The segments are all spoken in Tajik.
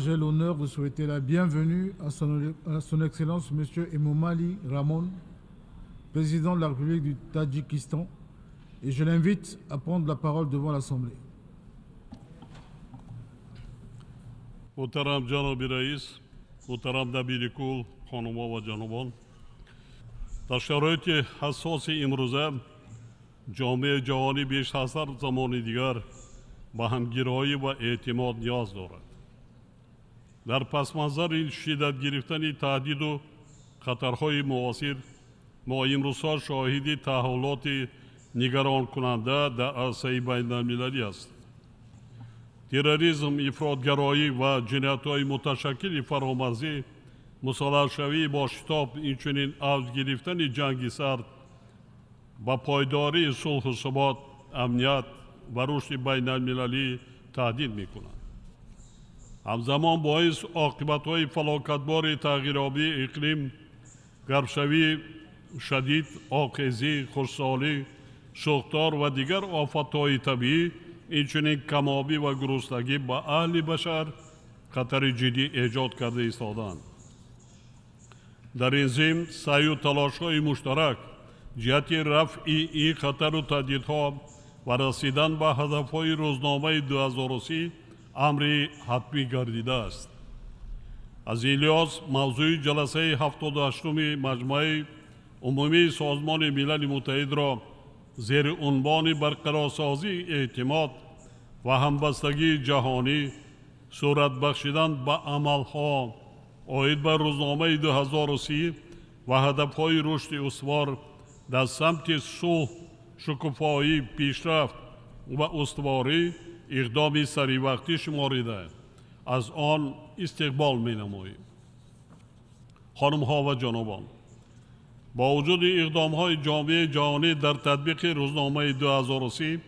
J'ai l'honneur de souhaiter la bienvenue à son Excellence Monsieur Emomali Rahmon, président de la République du Tadjikistan, et je l'invite à prendre la parole devant l'Assemblée. Муҳтарам ҷаноби раис, муҳтарам дабири кул, хонумҳо ва ҷанобон, дар шароити ҳассоси имрӯза ҷомеаи ҷаҳонӣ беш аз ҳар замони дигар ба ҳамгироӣ ва эътимод ниёз дорад. Дар пасманзари шиддат гирифтани таҳдиду хатарҳои муосир мо имрӯзҳо шоҳиди таҳаввулоти нигаронкунанда дар арсаи байналмилалӣ ҳастем. Терроризм, ифротгароӣ ва ҷиноятҳои муташаккили фаромарзӣ, мусаллаҳшавии бо шитоб, инчунин авҷ гирифтани ҷанги сард ба пойдории сулҳу субот, амният ва рушди байналмилалӣ таҳдид мекунанд. Ҳамзамон боис оқибатҳои фалокатбори тағйирёбии иқлим, гармшавии шадид, обхезӣ, хушксолӣ, сӯхтор ва дигар офатҳои табиӣ, инчунин камобӣ ва гуруснагӣ ба аҳли башар хатари ҷиддӣ эҷод карда истодаанд. Дар ин зимн саъю талошҳои муштарак ҷиҳати рафъи ин хатару таҳдидҳо ва расидан ба ҳадафҳои рӯзномаи 2030 амри ҳатмӣ гардидааст. Аз ин лиҳоз мавзӯи ҷаласаи 78-уми Маҷмӯаи Умумии Созмони Милали Муттаҳидро зери унвони барқарорсозии эътимод ва ҳамбастагии ҷаҳонӣ, сурат бахшидан ба амалҳо оид ба рӯзномаи 2030 ва ҳадафҳои рушди устувор дар самти сулҳ, шукуфоӣ, пешрафт ва устуворӣ иқдоми саривақтӣ шуморида, аз он истиқбол менамоем. Хонумҳо ва ҷанобон, бо вуҷуди иқдомҳои ҷомеаи ҷаҳонӣ дар татбиқи рӯзномаи 2030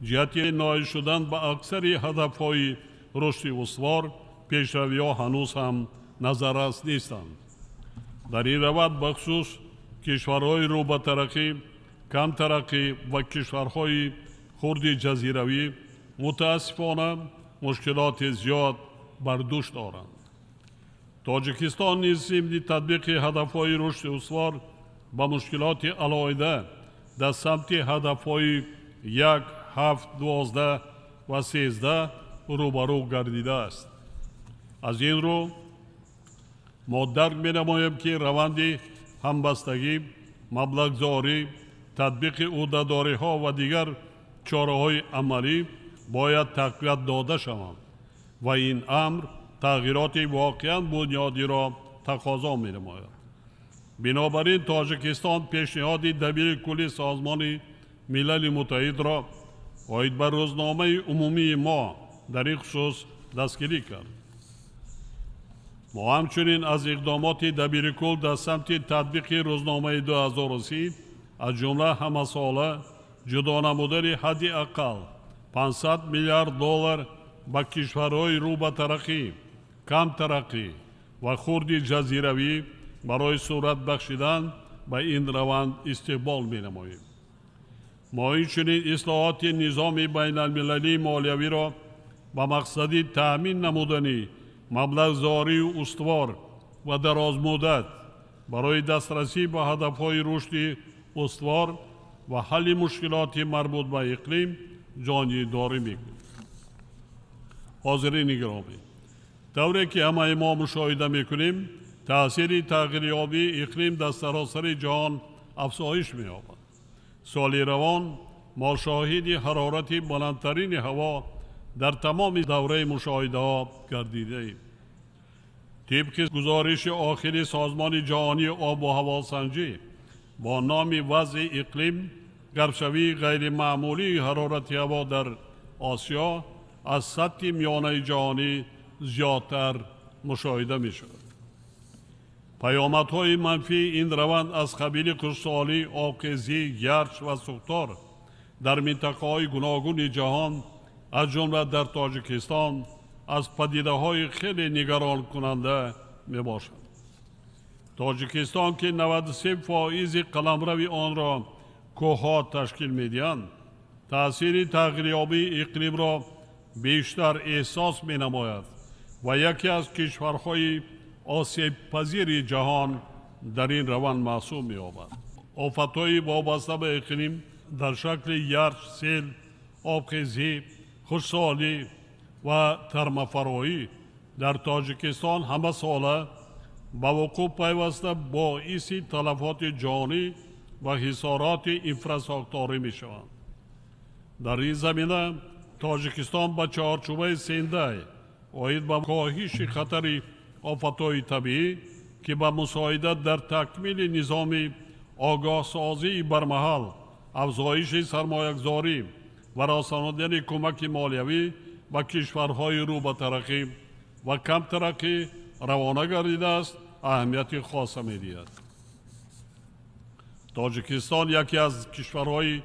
ҷиҳати ноил шудан ба аксари ҳадафҳои рушди устувор, пешравиҳо ҳанӯз ҳам назаррас нестанд. Дар ин раванд бахусус кишварҳои рӯ ба тараққӣ, камтараққӣ ва кишварҳои хурди ҷазиравӣ мутаассифона мушкилоти зиёд бар дӯш доранд. Тоҷикистон низ зимни татбиқи ҳадафҳои рушди устувор ба мушкилоти алоҳида дар самти ҳадафҳои 1, 7, 12 ва 13 рӯбарӯ гардидааст. Аз ин рӯ мо дарк менамоем, ки раванди ҳамбастагӣ, маблағгузорӣ, татбиқи ӯҳдадориҳо ва дигар чораҳои амалӣ бояд тақвият дода шаванд ва ин амр тағйироти воқеан бунёдиро тақозо менамояд. Бинобар ин Тоҷикистон пешниҳоди дабири кулли Созмони Милали Муттаҳидро оид ба рӯзномаи умумии мо дар ин хусус дастгирӣ кард. Мо ҳамчунин аз иқдомоти дабири кул дар самти татбиқи рӯзномаи 2030, аз ҷумла ҳамасола ҷудо намудани ҳадди ақал 500 миллиард доллар ба кишварҳои рӯ ба тараққӣ, камтараққӣ ва хурди ҷазиравӣ барои сурат бахшидан ба ин раванд истиқбол менамоем. Мо инчунин ислоҳоти низоми байналмилалии молиявиро ба мақсади таъмин намудани маблағгузории устувор ва дарозмуддат барои дастрасӣ ба ҳадафҳои рушди устувор ва ҳалли мушкилоти марбут ба иқлим ҷонибдорӣ мекунем. Ҳозирини гиромӣ, тавре ки ҳамаи мо мушоҳида мекунем, таъсири тағйирёбии иқлим дар саросари ҷаҳон афзоиш меёбад. Соли равон мо шоҳиди ҳарорати баландтарини ҳаво дар тамоми давраи мушоҳидаҳо гардидаем. Тибқи гузориши охири Созмони ҷаҳонии обу ҳавосанҷӣ бо номи вазъи иқлим, гармшавии ғайримаъмулии ҳарорати ҳаво дар Осиё аз сатҳи миёнаи ҷаҳонӣ зиёдтар мушоҳида мешавад. Паёмадҳои манфии ин раванд аз қабили хушксолӣ, обхезӣ, ярч ва сӯхтор дар минтақаҳои гуногуни ҷаҳон, аз ҷумла дар Тоҷикистон, аз падидаҳои хеле нигаронкунанда мебошад. Тоҷикистон, ки 93% қаламрави онро кӯҳҳо ташкил медиҳанд, таъсири тағйирёбии иқлимро бештар эҳсос менамояд. ва яке аз кишварҳои осебпазири ҷаҳон дар ин раванд маҳсуб меёбад. Офатҳои вобаста ба иқлим дар шакли ярч, сел, обхезӣ, хушксолӣ ва тармафароӣ дар Тоҷикистон ҳамасола ба вуқӯъ пайваста боиси талафоти ҷонӣ ва ҳисороти инфрасохторӣ мешаванд. Дар ин замина Тоҷикистон ба чаҳорчӯбаи Сендай оид ба коҳиши хатари офатҳои табиӣ, ки ба мусоидат дар такмили низоми огоҳсозии бармаҳал, афзоиши сармоягузорӣ ва расонидани кӯмаки молиявӣ ба кишварҳои рӯ ба тараққӣ ва камтараққӣ равона гардидааст, аҳамияти хоса медиҳад. Тоҷикистон яке аз кишварҳои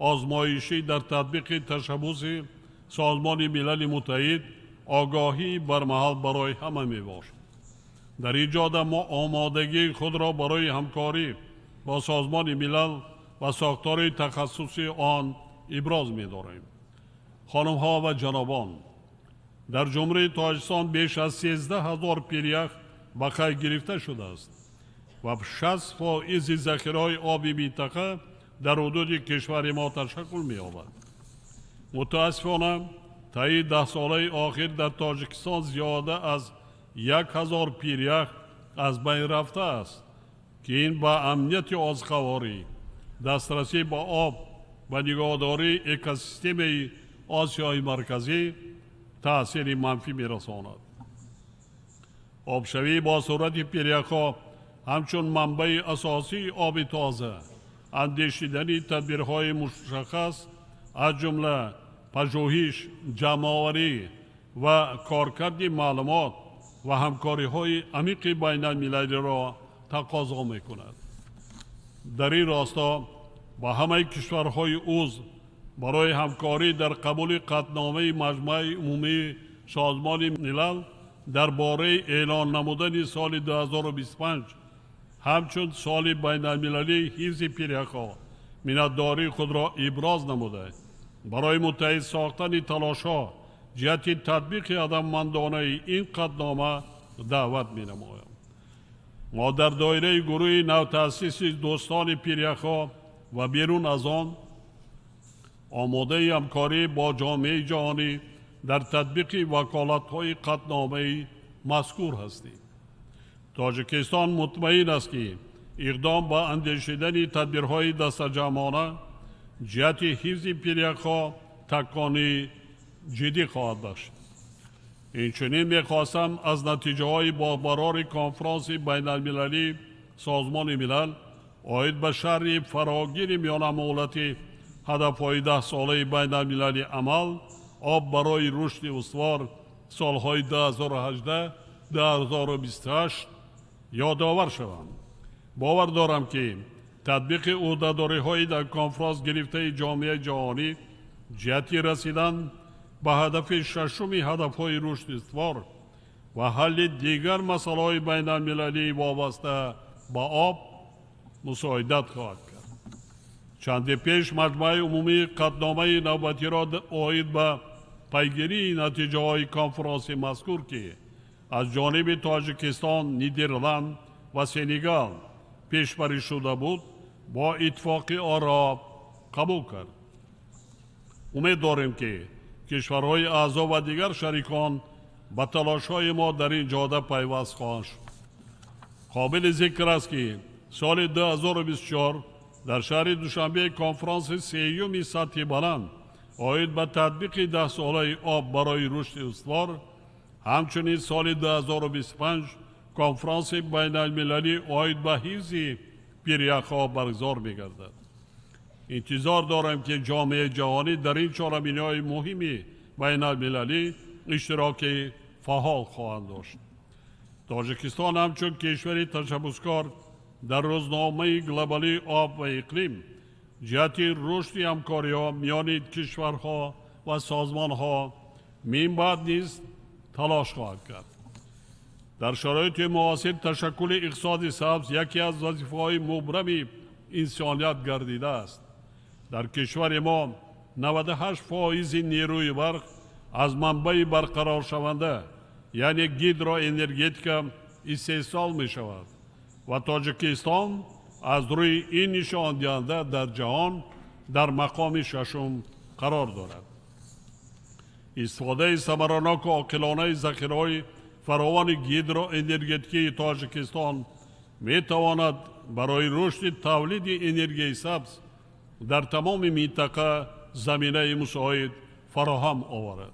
озмоишӣ дар татбиқи ташаббуси Созмони Милали Муттаҳид огоҳии бармаҳал барои ҳама мебошад. Дар ин ҷода мо омодагии худро барои ҳамкорӣ бо Созмони Милал ва сохтори тахассусии он иброз медорем. Хонумҳо ва ҷанобон, дар Ҷумҳурии Тоҷикистон беш аз 13 ҳазор пирях ба қайд гирифта шудааст ва 60% захираҳои оби минтақа дар ҳудуди кишвари мо ташаккул меёбад. Мутаассифона, таи 10 солаи охир дар Тоҷикистон зиёда аз 1000 пирях аз байн рафтааст, ки ин ба амнияти озуқаворӣ, дастрасӣ ба об ва нигоҳдории экосистемаи Осиёи Марказӣ таъсири манфӣ мерасонад. Обшавӣ бо суръати пиряхҳо ҳамчун манбаи асосии оби тоза, андешидани тадбирҳои мушаххас, аз ҷумла пажӯҳиш, ҷамъоварӣ ва коркарди маълумот ва ҳамкориҳои амиқи байналмилалиро тақозо мекунад. Дар ин росто ба ҳамаи кишварҳои узв барои ҳамкорӣ дар қабули қатъномаи Маҷмаи Умумии Созмони Милал дар бораи эълон намудани соли 2025 ҳамчун соли байналмилалии ҳифзи пиряхҳо миннатдории худро иброз намуда, барои муттаҳид сохтани талошҳо ҷиҳати татбиқи ҳадафмандонаи ин қатънома даъват менамоям. Мо дар доираи гурӯҳи навтаъсиси дӯстони пиряхҳо ва берун аз он омодаи ҳамкорӣ бо ҷомеаи ҷаҳонӣ дар татбиқи ваколатҳои қатъномаи мазкур ҳастем. Тоҷикистон мутмаин аст, ки иқдом ба андешидани тадбирҳои дастаҷамъона ҷиҳати ҳифзи пиряхҳо такони ҷиддӣ хоҳад бахшид. Инчунин мехостам аз натиҷаҳои бобарори конфронси байналмилалии Созмони Милал оид ба шарҳи фарогири миёнамуҳлати ҳадафҳои 10-солаи байналмилалии амал «Об барои рушди устувор» солҳои 2018 2028 ёдовар шавам. Бовар дорам, ки татбиқи ӯҳдадориҳои дар конфронс гирифтаи ҷомеаи ҷаҳонӣ ҷиҳати расидан ба ҳадафи шашуми ҳадафҳои рушди устувор ва ҳалли дигар масъалаҳои байналмилалии вобаста ба об мусоидат хоҳад кард. Чанде пеш Маҷмаи Умумии қатъномаи навбатиро оид ба пайгирии натиҷаҳои конфронси мазкур, ки аз ҷониби Тоҷикистон, Нидерланд ва Сенегал пешбарӣ шуда буд, бо иттифоқи оро қабул кард. Умед дорем, ки кишварҳои аъзо ва дигар шарикон ба талошҳои мо дар ин ҷода пайваст хоҳанд шуд. Қобили зикр аст, ки соли 2024 дар шаҳри Душанбе конфронси сеюми сатҳи баланд оид ба татбиқи 10-солаи «Об барои рушди устувор», ҳамчунин соли 2025 конфронси байналмилалӣ оид ба ҳифзи пиряхҳо баргузор мегардад. Интизор дорем, ки ҷомеаи ҷаҳонӣ дар ин чорабиниҳои муҳими байналмилалӣ иштироки фаъол хоҳанд дошт. Тоҷикистон ҳамчун кишвари ташаббускор дар рӯзномаи глобалии об ва иқлим ҷиҳати рушди ҳамкориҳо миёни кишварҳо ва созмонҳо минбаъд низ талош хоҳад кард. Дар шароити муосир ташаккули иқтисоди сабз яке аз вазифаҳои мубрами инсоният гардидааст. Дар кишвари мо 98% нерӯи барқ аз манбаи барқароршаванда яъне гидроэнергетика истеҳсол мешавад ва Тоҷикистон аз рӯи ин нишондиҳанда дар ҷаҳон дар мақоми шашум қарор дорад. Истифодаи самараноку оқилонаи захираҳои фаровони гидроэнергетикии Тоҷикистон метавонад барои рушди тавлиди энергияи сабз дар тамоми минтақа заминаи мусоид фароҳам оварад.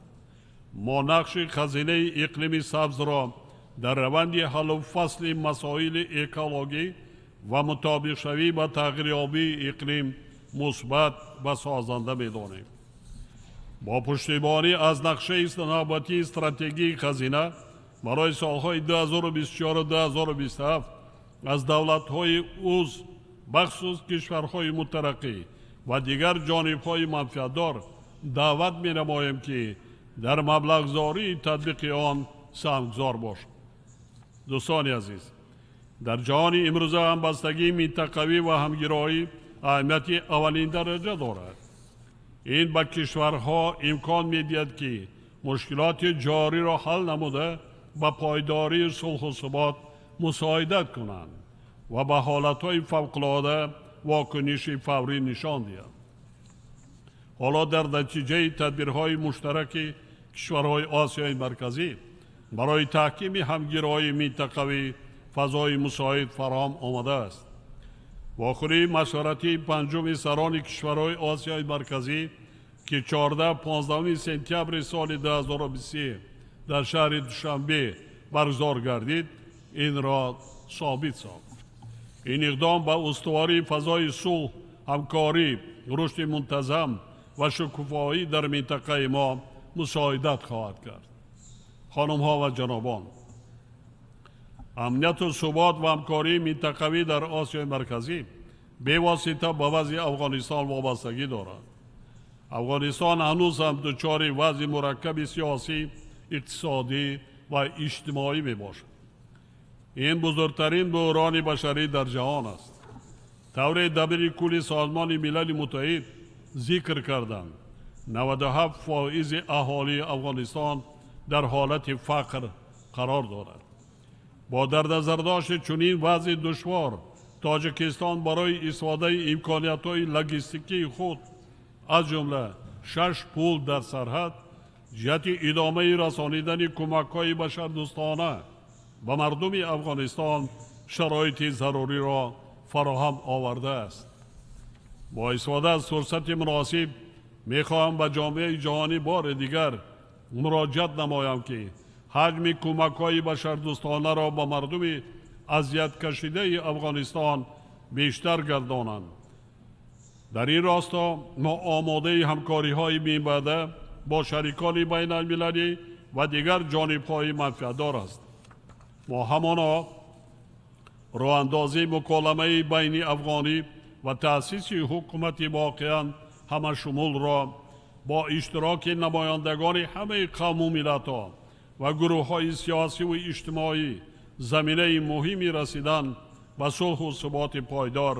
Мо нақши хазинаи иқлими сабзро дар раванди ҳаллу фасли масоили экологӣ ва мутобиқшавӣ ба тағйирёбии иқлим мусбат ва созанда медонем. Бо пуштибонӣ аз нақшаи навбатии стратегии хазина барои солҳои 2024-2027 аз давлатҳои узв, бахусус кишварҳои мутараққӣ ва дигар ҷонибҳои манфиатдор даъват менамоем, ки дар маблағгузории татбиқи он саҳмгузор бошанд. Дӯстони азиз, дар ҷаҳони имрӯза ҳамбастагии минтақавӣ ва ҳамгироӣ аҳамияти аввалин дараҷа дорад. Ин ба кишварҳо имкон медиҳад, ки мушкилоти ҷориро ҳал намуда ба пойдории сулҳу субот мусоидат кунанд ва ба ҳолатҳои фавқулода вокуниши фаврӣ нишон диҳанд. Ҳоло дар натиҷаи тадбирҳои муштараки кишварҳои Осиёи Марказӣ барои таҳкими ҳамгироии минтақавӣ фазои мусоид фароҳам омадааст. Вохӯрии машваратии панҷуми сарони кишварҳои Осиёи Марказӣ, ки 14-15 сентябри соли 2023 дар шаҳри Душанбе баргузор гардид, инро собит сохт. Ин иқдом ба устувории фазои сулҳ, ҳамкорӣ, рушди мунтазам ва шукуфоӣ дар минтақаи мо мусоидат хоҳад кард. Хонумҳо ва ҷанобон, амнияту субот ва ҳамкории минтақавӣ дар Осиёи Марказӣ бевосита ба вазъи Афғонистон вобастагӣ дорад. Афғонистон ҳанӯз ҳам дучори вазъи мураккаби сиёсӣ, иқтисодӣ ва иҷтимоӣ мебошад. Ин бузургтарин буҳрони башарӣ дар ҷаҳон аст. Тавре дабири кулли Созмони Милали Муттаҳид зикр карданд, 97% аҳолии Афғонистон дар ҳолати фақр қарор дорад. Бо дар назардошти чунин вазъи душвор, Тоҷикистон барои истифодаи имкониятҳои логистикии худ, аз ҷумла 6 пул дар сарҳад, ҷиҳати идомаи расонидани кӯмакҳои башардӯстона ба мардуми Афғонистон шароити заруриро фароҳам овардааст. Бо истифода аз фурсати муносиб мехоҳам ба ҷомеаи ҷаҳонӣ бори дигар муроҷиат намоям, ки ҳаҷми кӯмакҳои башардӯстонаро ба мардуми азияткашидаи Афғонистон бештар гардонанд. Дар ин росто мо омодаи ҳамкориҳои минбаъда бо шарикони байналмилалӣ ва дигар ҷонибҳои манфиатдор ҳастем. Мо ҳамоно роҳандозии муколамаи байни афғонӣ ва таъсиси ҳукумати воқеан ҳамашумулро бо иштироки намояндагони ҳамаи қавму миллатҳо ва гурӯҳҳои сиёсиву иҷтимоӣ заминаи муҳими расидан ба сулҳу суботи пойдор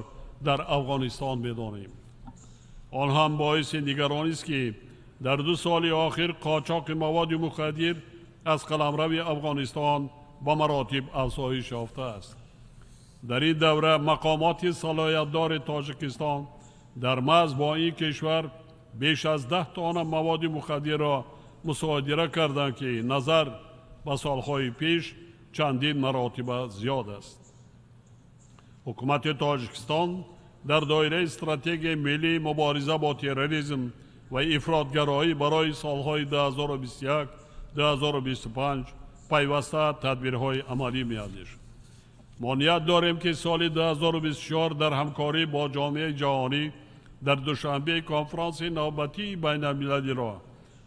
дар Афғонистон медонем. Он ҳам боиси нигаронист, ки дар 2 соли охир қочоқи маводи мухаддир аз қаламрави Афғонистон ба маротиб афзоиш ёфтааст. Дар ин давра мақомоти салоҳиятдори Тоҷикистон дар марз бо ин кишвар беш аз 10 тонна маводи мухаддирро мусодира карданд, ки назар ба солҳои пеш чандин маротиба зиёд аст. Ҳукумати Тоҷикистон дар доираи стратегияи миллии мубориза бо терроризм ва ифротгароӣ барои солҳои 2021-2025 пайваста тадбирҳои амалӣ меандешад. Мо ният дорем, ки соли 2024 дар ҳамкорӣ бо ҷомеаи ҷаҳонӣ дар Душанбе конфронси навбатии байналмилалиро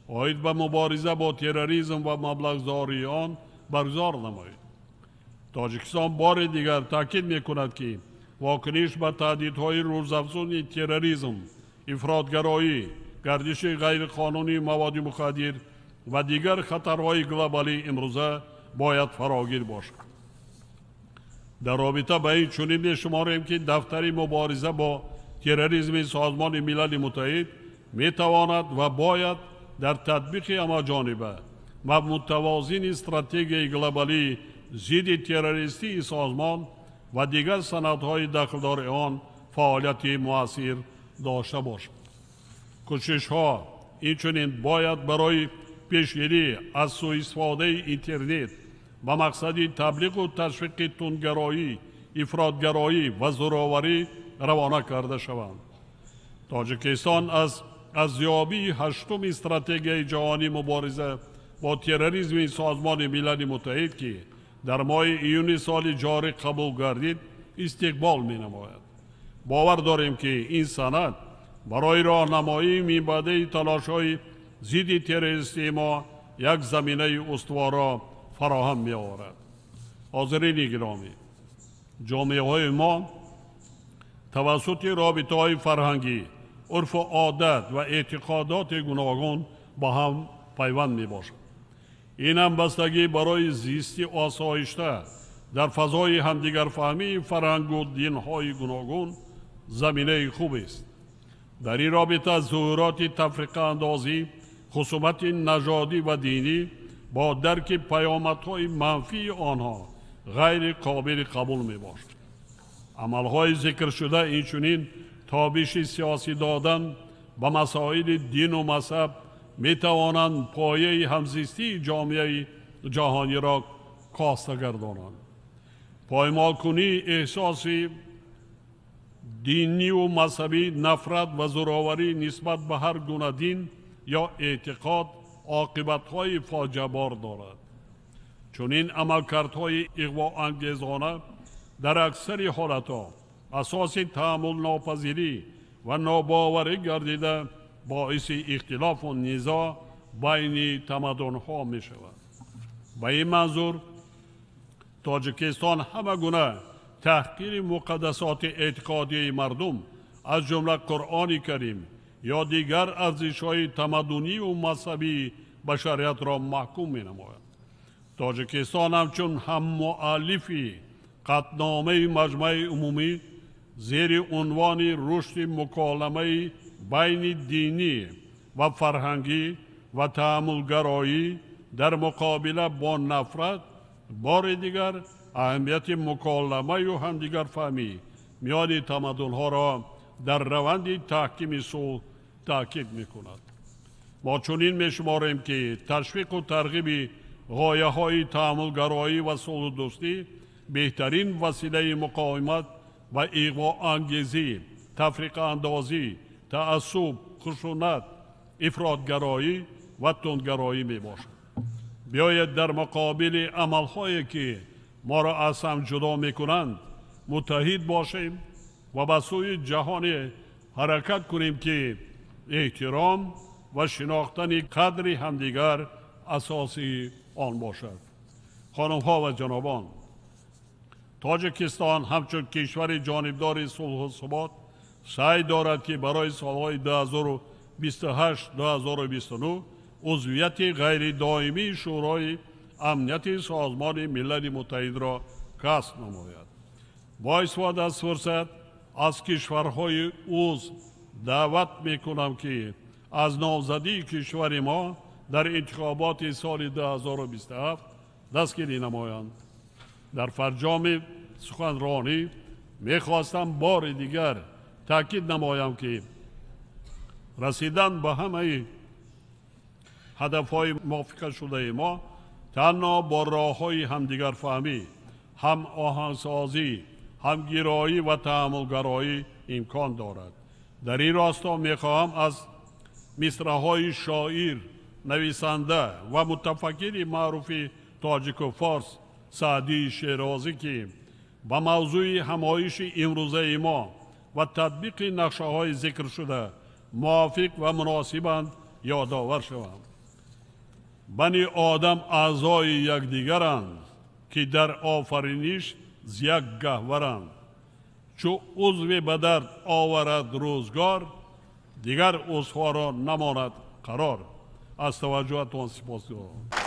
оид ба мубориза бо терроризм ва маблағгузории он баргузор намоед. Тоҷикистон бори дигар таъкид мекунад, ки вокуниш ба таҳдидҳои рӯзафзуни терроризм, ифротгароӣ, гардиши ғайриқонунии маводи мухаддир ва дигар хатарҳои глобалии имрӯза бояд фарогир бошад. Дар робита ба ин чунин мешуморем, ки дафтари мубориза бо терроризми Созмони Милали Муттаҳид метавонад ва бояд дар татбиқи ҳамаҷониба ва мутавозини стратегияи глобалии зидди террористии созмон ва дигар санадҳои дахлдори он фаъолияти муассир дошта бошад. Кӯшишҳо инчунин бояд барои пешгирӣ аз суистифодаи интернет ба мақсади таблиғу ташвиқи тундгароӣ, ифротгароӣ ва зӯроварӣ равона карда шаванд. Тоҷикистон аз арзёбии ҳаштуми стратегияи ҷаҳонии мубориза бо терроризми Созмони Милали Муттаҳид, ки дар моҳи июни соли ҷорӣ қабул гардид, истиқбол менамояд. Бовар дорем, ки ин санад барои роҳнамоии минбаъдаи талошҳои зидди террористии мо як заминаи устуворро фароҳам меоварад. Ҳозирини гиромӣ, ҷомеаҳои мо тавассути робитаҳои фарҳангӣ, урфу одат ва эътиқодоти гуногун ба ҳам пайванд мебошад. Ин ҳамбастагӣ барои зисти осоишта дар фазои ҳамдигарфаҳмии фарҳангу динҳои гуногун заминаи хубест. Дар ин робита зуҳуроти тафриқаандозӣ, хусумати нажодӣ ва динӣ бо дарки паёмадҳои манфии онҳо ғайри қобили қабул мебошад. Амалҳои зикршуда инчунин тобиши сиёсӣ додан ба масоили дину мазҳаб метавонанд пояи ҳамзистии ҷомеаи ҷаҳониро коста гардонанд. Поймолкунии эҳсоси диниву мазҳабӣ, нафрат ва зӯроварӣ нисбат ба ҳар гуна дин ё эътиқод оқибатҳои фоҷиабор дорад. Чунин амалкардҳои иғвоангезона дар аксари ҳолатҳо асоси таҳаммулнопазирӣ ва нобоварӣ гардида боиси ихтилофу низоъ байни тамаддунҳо мешавад. Ба ин манзур Тоҷикистон ҳама гуна таҳқири муқаддасоти эътиқодии мардум, аз ҷумла Қуръони Карим ё дигар арзишҳои тамаддунию мазҳабии башариятро маҳкум менамояд. Тоҷикистон ҳамчун ҳаммуаллифи қатъномаи Маҷмаи Умумӣ зери унвони рушди муколамаи байни динӣ ва фарҳангӣ ва таъаммулгароӣ дар муқобила бо нафрат бори дигар аҳамияти муколамаю ҳамдигарфаҳмӣ миёни тамаддунҳоро дар раванди таҳкими сулҳ таъкид мекунад. Мо чунин мешуморем, ки ташвиқу тарғиби ғояҳои таъаммулгароӣ ва сулҳу дӯстӣ беҳтарин василаи муқовимат ва иғвоангезӣ, тафриқаандозӣ, таассуб, хушунат, ифротгароӣ ва тундгароӣ мебошад. Биёед дар муқобили амалҳое, ки моро аз ҳам ҷудо мекунанд, муттаҳид бошем ва ба сӯи ҷаҳоне ҳаракат кунем, ки эҳтиром ва шинохтани қадри ҳамдигар асоси он бошад. Хонумҳо ва ҷанобон, Тоҷикистон ҳамчун кишвари ҷонибдори сулҳу субот саъй дорад, ки барои солҳои 2028-2029 узвияти ғайридоимии Шӯрои Амнияти Созмони Милали Муттаҳидро касб намояд. Бо истифода аз фурсат аз кишварҳои узв даъват мекунам, ки аз номзадии кишвари мо дар интихоботи соли 2027 дастгирӣ намоянд. Дар фарҷоми суханронӣ мехостам бори дигар таъкид намоям, ки расидан ба ҳамаи ҳадафҳои мувофиқашудаи мо танҳо бо роҳҳои ҳамдигарфаҳмӣ, ҳамоҳангсозӣ, ҳамгироӣ ва таъаммулгароӣ имкон дорад. Дар ин росто мехоҳам аз мисраҳои шоир, нависанда ва мутафаккири маъруфи тоҷику форс Саъдии Шерозӣ, ки ба мавзӯи ҳамоиши имрӯзаи мо ва татбиқи нақшаҳои зикршуда мувофиқ ва муносибанд, ёдовар шавам. Бани одам аъзои якдигаранд, ки дар офариниш з як гаҳваранд. Чу узве ба дард оварад рӯзгор, дигар узвҳоро намонад қарор. Аз таваҷҷӯҳатон сипосгузорам.